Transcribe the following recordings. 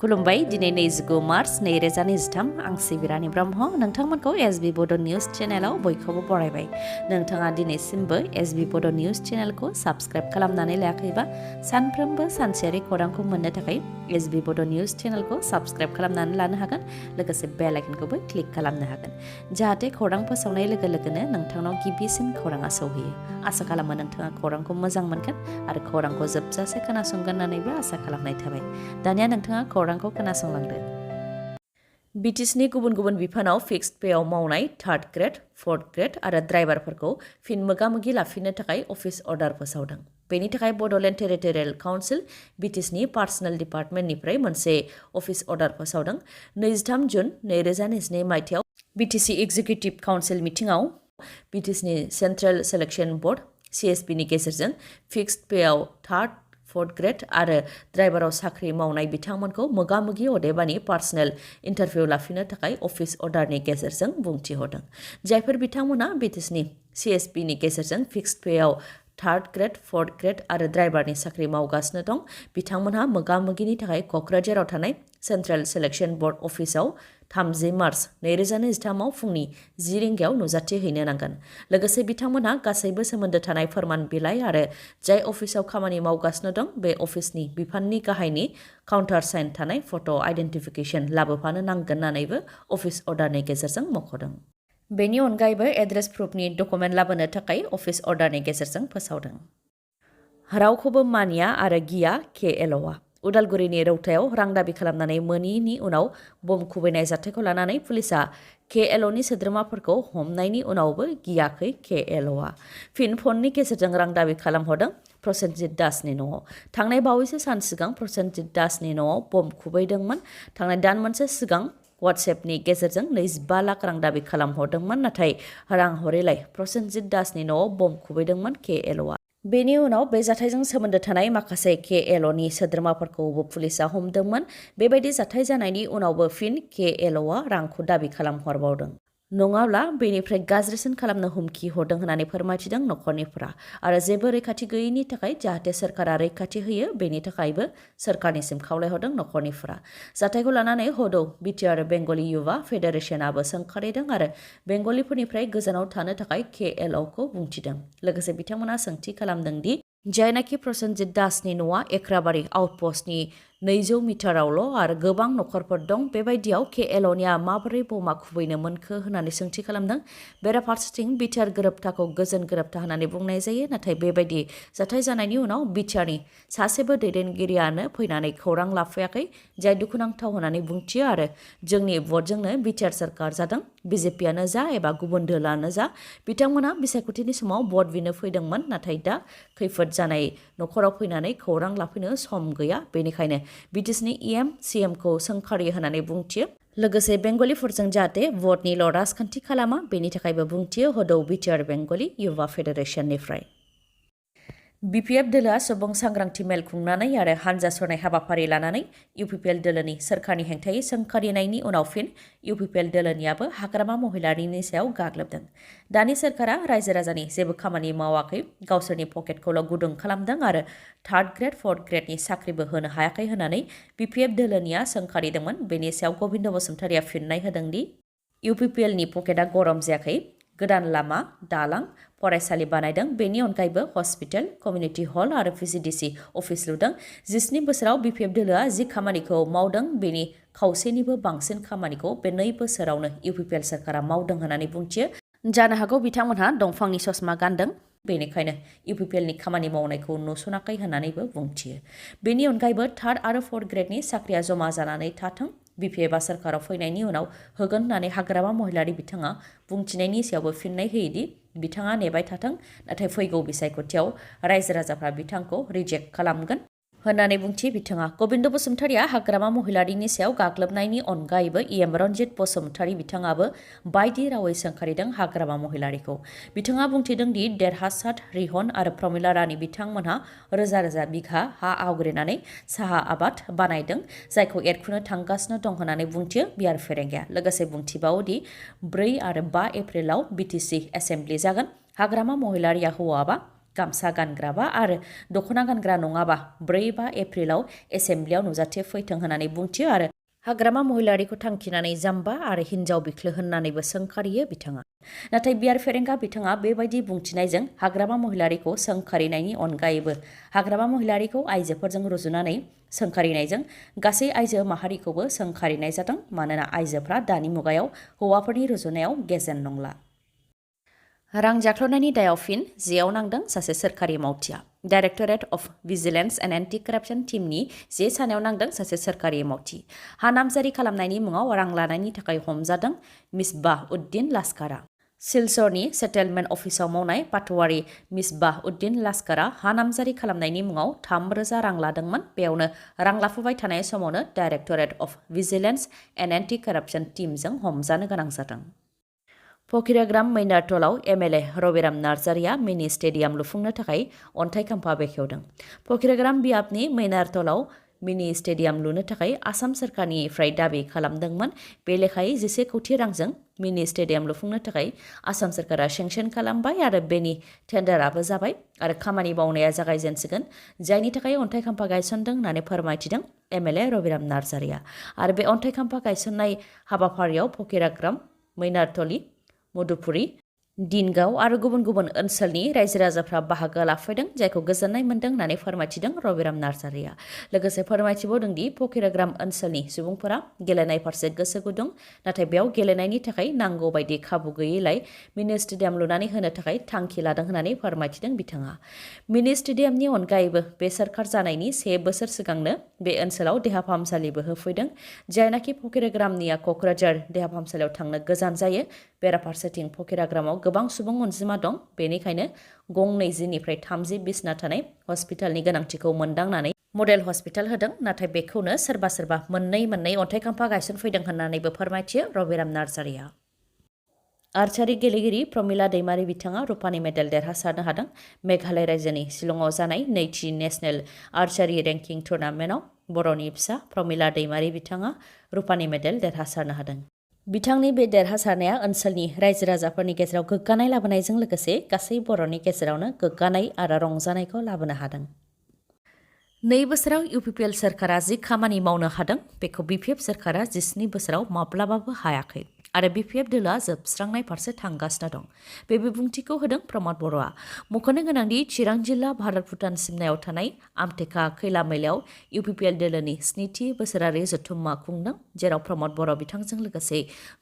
खुलुमबाय दिनै 29 मार्च 2023 आं सिबिरानि ब्रह्म नोंथांमोनखौ SB Bodo News चेनेलाव बयखौबो बरायबाय नोंथाङा दिनैसिमबो SB Bodo News चेनेलखौ साबस्क्राइब खालामनानै लायाखैबा सानफ्रोमबो सानसेयारि खौरांखौ मोननो थाखाय SB Bodo News चेनेलखौ साबस्क्राइब खालामनानै लानो हागोन लोगोसे बेल आइकनखौबो क्लिक खालामनो हागोन जाहाथे खौरां फोसावनाय लोगो लोगोनो नोंथांनाव गिबिसिन खौराङा सौहैयो आसा खालामो नोंथाङा खौरांखौ मोजां मोनगोन आरो खौरांखौ जोबजासे खोनासंगोन होननानैबो आसा खालामनाय थाबाय दानिया नोंथाङा खौरांखौ खोनासंलांदो BTCनि गुबुन गुबुन बिफानाव फिक्स्ड पेआव मावनाय 3rd ग्रेड 4th ग्रेड आरो ड्राइभारफोरखौ फिन मोगा-मोगि लाफिननो थाखाय अफिस अर्डार फोसावदों बेनि थाखाय बडोलेण्ड टेरिटरियेल काउन्सिल BTCनि पार्सनेल डिपार्टमेन्टनिफ्राय मोनसे अफिस अर्डार फोसावदों 23 जुन 2022 मायथाइयाव BTC एक्जिकिउटिभ काउन्सिल मिटिंआव BTCनि सेन्ट्रेल सिलेक्शन बोर्ड CSB नि गेजेरजों फिक्स्ड पेआव 3rd 4th ग्रेड आरो ड्राइभाराव साख्रि मावनाय बिथांमोनखौ मोगा-मोगि अदेबानि पार्सनेल इन्टारभिउ लाफिननो थाखाय अफिस अर्डारनि गेजेरजों बुंथि हरदों जायफोर बिथांमोना BTCनि CSB नि गेजेरजों फिक्स्ड पेआव 3rd ग्रेड 4th ग्रेड आरो ड्राइभारनि साख्रि मावगासिनो दं बिथांमोनहा मोगा-मोगिनि थाखाय क'क्राझाराव थानाय सेन्ट्रेल सिलेक्शन बोर्ड अफिसाव 30 मार्च 2023 आव फुंनि 10 रिंगायाव नुजाथि हैनो नांगोन लोगोसे बिथांमोनहा गासैबो सोमोन्दो थानाय फोरमान बिलाइ आरो जाय अफिसाव खामानि मावगासिनो दं बे अफिसनि बिफाननि गाहायनि काउन्टार साइन थानाय फट' आइडेन्टिफिकेशन लाबोफानो नांगोन होननानैबो अफिस अर्डारनि गेजेरजों मख'दों बेनि अनगायैबो एड्रेस प्रुफनि डकुमेन्ट लाबोनो थाखाय अफिस अर्डारनि गेजेरजों फोसावदों रावखौबो मानिया आरो गिया KLOआ उदालगुरिनि रौतायाव रां दाबि खालामनानै मोनिनि उनाव बम खुबैनाय जाथायखौ लानानै पुलिसआ KLOनि सोद्रोमाफोरखौ हमनायनि उनावबो गियाखै KLOआ फिन फननि गेजेरजों रां दाबि खालामहरदों प्रसेनजित दासनि न'आव थांनाय बावैसो सान सिगां प्रसेनजित दासनि न'आव बम खुबैदोंमोन थांनाय दान मोनसे सिगां वाट्सएपनि गेजेरजों 25 लाख रां दाबि खालामहरदोंमोन नाथाय रां हरैलाय प्रसेनजित दासनि न'आव बम खुबैदोंमोन KLOआ बेनि उनाव बे जाथायजों सोमोन्दो थानाय माखासे KLOनि सोद्रोमाफोरखौबो पुलिसआ हमदोंमोन बेबायदि जाथाय जानायनि उनावबो फिन KLOआ रांखौ दाबि खालामहरबावदों नङाब्ला बेनिफ्राय गाज्रिसिन खालामनो हुमखि हरदों होननानै फोरमायथिदों नखरनिफोरा आरो जेबो रैखाथि गैयैनि थाखाय जाहाथे सोरखारा रैखाथि होयो बेनि थाखायबो सोरखारनिसिम खावलायहरदों नखरनिफोरा जाथायखौ लानानै हदौ BTR बेंगलि युवा फेडारेशनाबो सोंखारिदों आरो बेंगलिफोरनिफ्राय गोजानाव थानो थाखाय KLOखौ बुंथिदों लोगोसे बिथांमोना सोंथि खालामदों दि जायनाखि प्रसेनजित दासनि न'आ एक्राबारि आउटपस्टनि 200 मिटारावल' आरो गोबां नखरफोर दं बेबायदियाव KLOनिया माबोरै बमा खुबैनो मोनखो होननानै सोंथि खालामदों बेराफारसेथिं BTR गोरोबथाखौ गोजोन गोरोबथा होननानै बुंनाय जायो नाथाय बेबायदि जाथाय जानायनि उनाव BTRनि सासेबो दैदेनगिरियानो फैनानै खौरां लाफैयाखै जाय दुखुनांथाव होननानै बुंथियो आरो जोंनि भटजोंनो BTR सोरखार जादों BJPआनो जा एबा गुबुन दोलानो जा बिथांमोना बिसायख'थिनि समाव भट बिनो फैदोंमोन नाथाय दा खैफोद जानाय नखराव फैनानै खौरां लाफैनो सम गैया बेनिखायनो BTCनि EM CMखौ सोंखारियो होननानै बुंथियो लोगोसे बेंगलिफोरजों जाहाथे भटनिल' राजखान्थि खालामा बेनि थाखायबो बुंथियो हदौ BTR बेंगलि युवा फेडारेशननिफ्राय BPF दोलोआ सुबुं सांग्रांथि मेल खुंनानै आरो हानजा सरनाय हाबाफारि लानानै UPPL दोलोनि सोरखारनि हेंथायै सोंखारिनायनि उनाव फिन UPPL दोलोनियाबो हाग्रामा महिलारिनि सायाव गाग्लोबदों दानि सोरखारा रायजो राजानि जेबो खामानि मावाखै गावसोरनि पकेटखौल' गुदुं खालामदों आरो 3rd ग्रेड 4th ग्रेडनि साख्रिबो होनो हायाखै होननानै BPF दोलोनिया सोंखारिदोंमोन बेनि सायाव गबिन्द बसुमतारिया फिननाय होदों दि UPPLनि पकेटआ गरम जायाखै गोदान लामा दालां फरायसालि बानायदों बेनि अनगायैबो हस्पिटाल कमिउनिटि हल आरो VCDC अफिस लुदों 17 बोसोराव BPF दोलोआ जि खामानिखौ मावदों बेनि खावसेनिबो बांसिन खामानिखौ बे 2 बोसोरावनो UPPL सोरखारा मावदों होननानै बुंथियो जानो हागौ बिथांमोनहा दंफांनि ससमा गानदों बेनिखायनो UPPLनि खामानि मावनायखौ नुसनाखै होननानैबो बुंथियो बेनि अनगायैबो 3rd आरो 4th ग्रेडनि साख्रिया जमा जानानै थाथों BPFआ सोरखाराव फैनायनि उनाव होगोन होननानै हाग्रामा महिलारि बिथाङा बुंथिनायनि सायावबो फिननाय होयोदि बिथाङा नेबाय थाथों नाथाय फैगौ बिसायख'थियाव रायजो राजाफ्रा बिथांखौ रिजेक्ट खालामगोन होननानै बुंथि बिथाङा गबिन्द बसुमतारिया हाग्रामा महिलारिनि सायाव गाग्लोबनायनि अनगायैबो EM रनजित बसुमतारि बिथाङाबो बायदि रावै सोंखारिदों हाग्रामा महिलारिखौ बिथाङा बुंथिदों दि देरहासात रिहन आरो प्रमिला रानी बिथांमोनहा रोजा रोजा बिघा हा आवग्रिनानै साहा आबाद बानायदों जायखौ एरखुनो थांगासिनो दं होननानै बुंथियो बियार फेरेंगाया लोगोसे बुंथिबावोदि 4 आरो 5 एप्रिलाव BTC एसेम्ब्लि जागोन हाग्रामा महिलारिया हौवाबा गामसा गानग्राबा आरो दख'ना गानग्रा नङाबा 4 बा एप्रिलाव एसेम्ब्लियाव नुजाथि फैथों होननानै बुंथियो आरो हाग्रामा महिलारिखौ थांखिनानै जाम्बा आरो हिन्जाव बिख्लो होननानैबो सोंखारियो बिथाङा। नाथाय बियार फेरेंगा बिथाङा बेबायदि बुंथिनायजों हाग्रामा महिलारिखौ सोंखारिनायनि अनगायैबो हाग्रामा महिलारिखौ आइजोफोरजों रुजुनानै सोंखारिनायजों गासै आइजो माहारिखौबो सोंखारिनाय जादों मानोना आइजोफ्रा दानि मुगायाव हौवाफोरनि रुजुनायाव गेजेन नंला। रां जाख्ल'नायनि दायाव फिन जेयाव नांदों सासे सोरखारि मावथिआ। Directorate of vigilance and anti कराप्शन टीमनि जे सानायाव नांदों सासे सोरखारि मावथि। हा नामजारि खालामनायनि मुङाव रां लानायनि थाखाय हमजादों मिसबाह उद्दिन लास्कारा। सिलचरनि सेटेलमेन्ट अफिसाव मावनाय पाटवारि मिसबाह उद्दिन लास्कारा हा नामजारि खालामनायनि मुङाव 3,000 रां लादोंमोन। बेयावनो रां लाफुबाय थानाय समावनो directorate of vigilance and anti कराप्शन टीमजों हमजानो गोनां जादों। फकिराग्राम मैनारतलाव एमएलए रबिराम नार्जारिया मिनि स्टेडियाम लुफुंनो थाखाय अन्थाइ खाम्फा बेखेवदों। फकिराग्राम बियाबनि मैनारतलाव मिनि स्टेडियाम लुनो थाखाय आसाम सोरखारनिफ्राय दाबि खालामदोंमोन। बे लेखायै 11 कौटि रांजों मिनि स्टेडियाम लुफुंनो थाखाय आसाम सोरखारा सेंसन खालामबाय आरो बेनि टेन्डाराबो जाबाय आरो खामानि मावनाया जागायजेनसिगोन, जायनि थाखाय अन्थाइ खाम्फा गायसनदों होननानै फोरमायथिदों एमएलए रबिराम नार्जारिया। आरो बे अन्थाइ खाम्फा गायसननाय हाबाफारियाव फकिराग्राम, मैनारतली, मधुपुरी, दिनगाव आरो गुबुन गुबुन ओनसोलनि रायजो राजाफ्रा बाहागो लाफैदों, जायखौ गोजोननाय मोन्दों होननानै फोरमायथिदों रबिराम नार्जारिया। लोगोसे फोरमायथिबावदों दि फकिराग्राम ओनसोलनि सुबुंफोरा गेलेनाय फारसे गोसो गुदुं, नाथाय बेयाव गेलेनायनि थाखाय नांगौ बायदि खाबु गैयैलाय मिनि स्टेडियाम लुनानै होनो थाखाय थांखि लादों होननानै फोरमायथिदों बिथाङा। मिनि स्टेडियामनि अनगायैबो बे सोरखार जानायनि 1 बोसोर सिगांनो बे ओनसोलाव देहा फाहामसालिबो होफैदों, जायनाखि फकिराग्रामनिया क'क्राझार देहा फाहामसालियाव थांनो गोजान जायो। बेराफारसेथिं फकिराग्रामाव गोबां सुबुं अनजिमा दं, बेनिखायनो 20-30 बिसना थानाय हस्पिटालनि गोनांथिखौ मोनदांनानै मडेल हस्पिटाल होदों। नाथाय बेखौनो सोरबा सोरबा मोननै अन्थाइ खाम्फा गायसनफैदों होननानैबो फोरमायथियो रबिराम नार्जारिया। आर्चारि गेलेगिरि प्रमिला दैमारि बिथाङा रुपानि मेडेल देरहासारनो हादों। मेघालय रायजोनि शिलंआव जानाय 2थि नेशनेल आर्चारि रेंकिं टुर्नामेन्टआव बर'नि फिसा प्रमिला दैमारि बिथाङा रुपानि मेडेल देरहासारनो हादों। बिथांनि बे देरहासारनाया ओनसोलनि रायजो राजाफोरनि गेजेराव गोग्गानाय लाबोनायजों लोगोसे गासै बर'नि गेजेरावनो गोग्गानाय आरो रंजानायखौ लाबोनो हादों। 2 बोसोराव इउपिपिएल सोरखारा जि खामानि मावनो हादों बेखौ बिपिएफ सोरखारा 17 बोसोराव माब्लाबाबो हायाखै आरो बिपिएफ दोलोआ जोबस्रांनाय फारसे थांगासिनो दं। बे बिबुंथिखौ होदों प्रमद बर'आ। मख'नो गोनांदि चिरां जिल्ला भारत भुटान सिमनायाव थानाय आमटेका खैला मैलायाव इउपिपिएल दोलोनि 7थि बोसोरारि जथुम्मा खुंदों, जेराव प्रमद बर' बिथांजों लोगोसे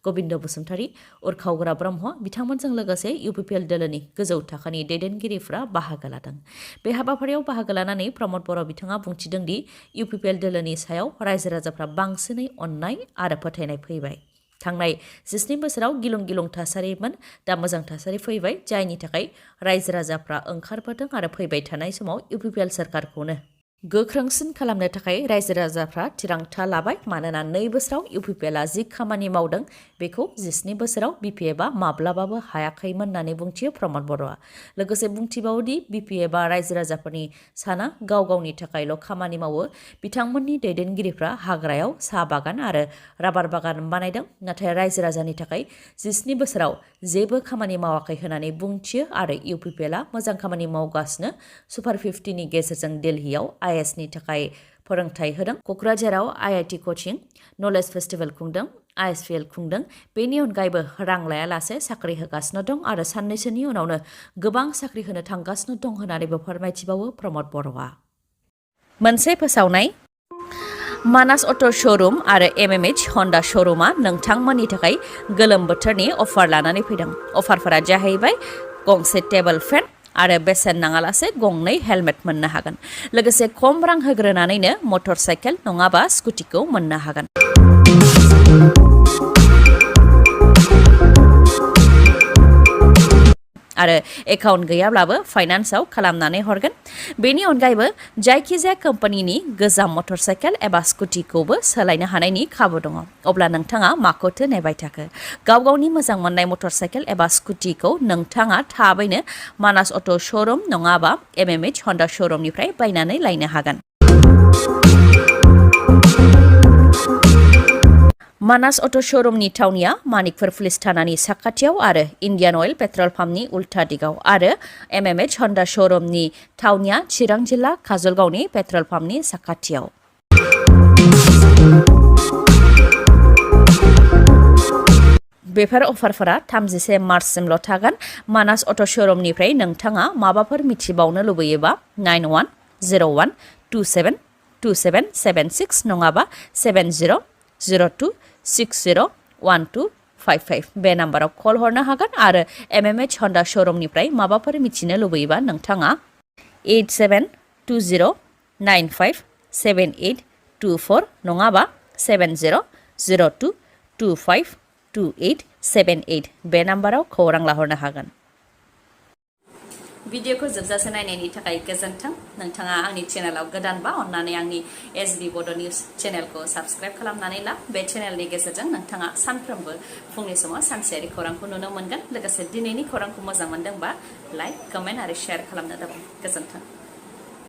गबिन्द बसुमतारी, उरखावग्रा ब्रह्म बिथांमोनजों लोगोसे इउपिपिएल दोलोनि गोजौ थाखोनि दैदेनगिरिफ्रा बाहागो लादों। बे हाबाफारियाव बाहागो लानानै प्रमद बर' बिथाङा बुंथिदों दि इउपिपिएल दोलोनि सायाव रायजो राजाफ्रा बांसिनै अननाय आरो फोथायनाय फैबाय। थांनाय 17 बोसोराव गिलुं गिलुं थासारिमोन, दा मोजां थासारि फैबाय, जायनि थाखाय रायजो राजाफ्रा ओंखारबोदों आरो फैबाय थानाय समाव इउपिपिएल सोरखारखौनो गोख्रोंसिन खालामनो थाखाय रायजो राजाफ्रा थिरांथा लाबाय। मानोना 2 बोसोराव इउपिपिएलआ जि खामानि मावदों बेखौ 17 बोसोराव बिपिएफआ माब्लाबाबो हायाखैमोन होननानै बुंथियो प्रमद बर'आ। लोगोसे बुंथिबावोदि बिपिएफआ रायजो राजाफोरनि साना गाव गावनि थाखायल' खामानि मावो। बिथांमोननि दैदेनगिरिफ्रा हाग्रायाव साहा बागान आरो राबार बागान बानायदों, नाथाय रायजो राजानि थाखाय 17 बोसोराव जेबो खामानि मावाखै होननानै बुंथियो आरो इउपिपिएलआ मोजां खामानि मावगासिनो। सुपार 50नि गेजेरजों दिल्लीयाव आइएसनि थाखाय फोरोंथाय होदों। क'क्राझाराव आइआइटि कचिं नलेज फेस्टिभेल खुंदों, आइएसपिएल खुंदों। बेनि अनगायैबो रां लायालासे साख्रि होगासिनो दं आरो साननैसोनि उनावनो गोबां साख्रि होनो थांगासिनो दं होननानैबो फोरमायथिबावो प्रमद बर'आ। मोनसे फोसावनाय मानास अट' श'रुम आरो एमएमएच हन्डा श'रुमा नोंथांमोननि थाखाय गोलोम बोथोरनि अफार लानानै फैदों। अफारफोरा जाहैबाय गंसे टेबोल फेन आरो बेसेन नाङालासे 2 हेलमेट मोननो हागोन। लोगोसे खम रां होग्रोनानैनो मटर साइकेल नङाबा स्कुटिखौ मोननो हागोन। आरो एकाउन्ट गैयाब्लाबो फाइनान्सआव खालामनानै हरगोन। बेनि अनगायैबो जायखिजाया कम्पानिनि गोजाम मटर साइकेल एबा स्कुटिखौबो सोलायनो हानायनि खाबु दङ। अब्ला नोंथाङा माखौथो नेबाय थाखो? गाव गावनि मोजां मोननाय मटर साइकेल एबा स्कुटिखौ नोंथाङा थाबैनो मानास अट' श'रुम नङाबा एमएमएच हन्डा श'रुमनिफ्राय बायनानै लायनो हागोन। मानास अट' श'रुमनि थावनिया मानिकपुर पुलिस थानानि साखाथियाव आरो इन्डियान अइल पेट्रल पाम्पनि उल्था दिगाव आरो MMH हन्डा श'रुमनि थावनिया चिरां जिल्ला काजलगावनि पेट्रल पाम्पनि साखाथियाव। बेफोर अफारफोरा 31 मार्चसिमल' थागोन। मानास अट' श'रुमनिफ्राय नोंथाङा माबाफोर मिथिबावनो लुबैयोबा 9101272776 नङाबा 7002601255 बे नाम्बाराव कल हरनो हागोन आरो MMH हन्डा श'रुमनिफ्राय माबाफोर मिथिनो लुबैयोबा नोंथाङा 8720957824 नङाबा 7002252878 बे नाम्बाराव खौरां लाहरनो हागोन। भिडिअखौ जोबजासे नायनायनि थाखाय गोजोन्थों। नोंथाङा आंनि चेनेलाव गोदानबा अन्नानै आंनि SB बड' निउस चेनेलखौ साबस्क्राइब खालामनानै ला। बे चेनेलनि गेजेरजों नोंथाङा सानफ्रोमबो फुंनि समाव सानसेयारि खौरांखौ नुनो मोनगोन। लोगोसे दिनैनि खौरांखौ मोजां मोनदोंबा लाइक, कमेन्ट आरो शेयार खालामनो दाबाव। गोजोन्थों।